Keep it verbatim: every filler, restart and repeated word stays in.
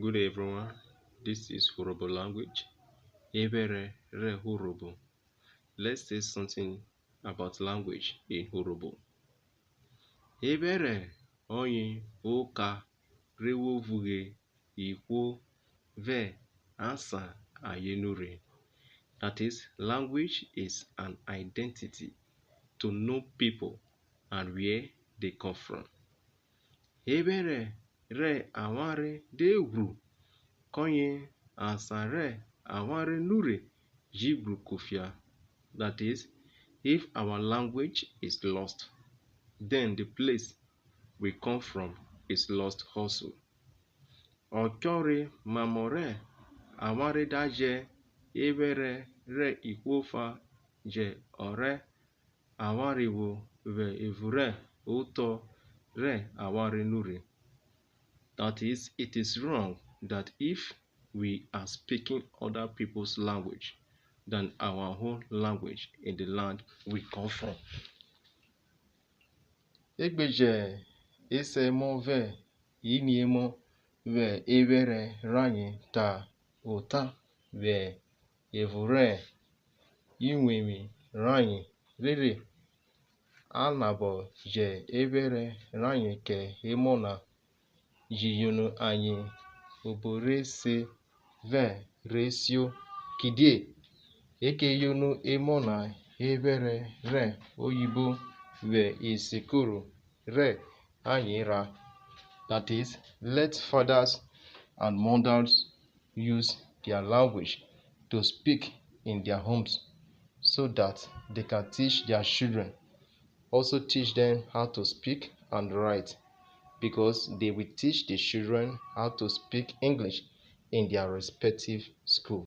Good day, everyone. This is Urhobo language. Ephẹrẹ rẹ Urhobo. Let's say something about language in Urhobo. Ephẹrẹ ọyen oka re wo vughe ihwo vẹ asan ayen nurhe. That is, language is an identity to know people and where they come from. Ephẹrẹ rẹ avwanre de ghwru, kọyen asan rẹ avwanre nurhe ji bru kufia. That is, if our language is lost, then the place we come from is lost also. Ọchọre mamọ rẹ avwanre da jẹ ephẹrẹ rẹ ihwo ọfa jẹ ọ rẹ avwanre vwo vwẹ evun rẹ otọ rẹ avwanre nurhe. That is, it is wrong that if we are speaking other people's language than our own language in the land we come from. E gbe jẹ esẹmọ vẹ iniemọ vwẹ ephẹrẹ rayen ta ota vwẹ evun rẹ iwevwin rayen, rere a nabọ jẹ ephẹrẹ rayen kẹ emọ na ji yono ayen obo re se vẹ re sio, kidie e ke yono emọ na ephẹrẹ rẹ oyibo vwẹ isikuru rẹ ayen ra. That is, let fathers and mothers use their language to speak in their homes so that they can teach their children. Also teach them how to speak and write, because they will teach the children how to speak English in their respective school.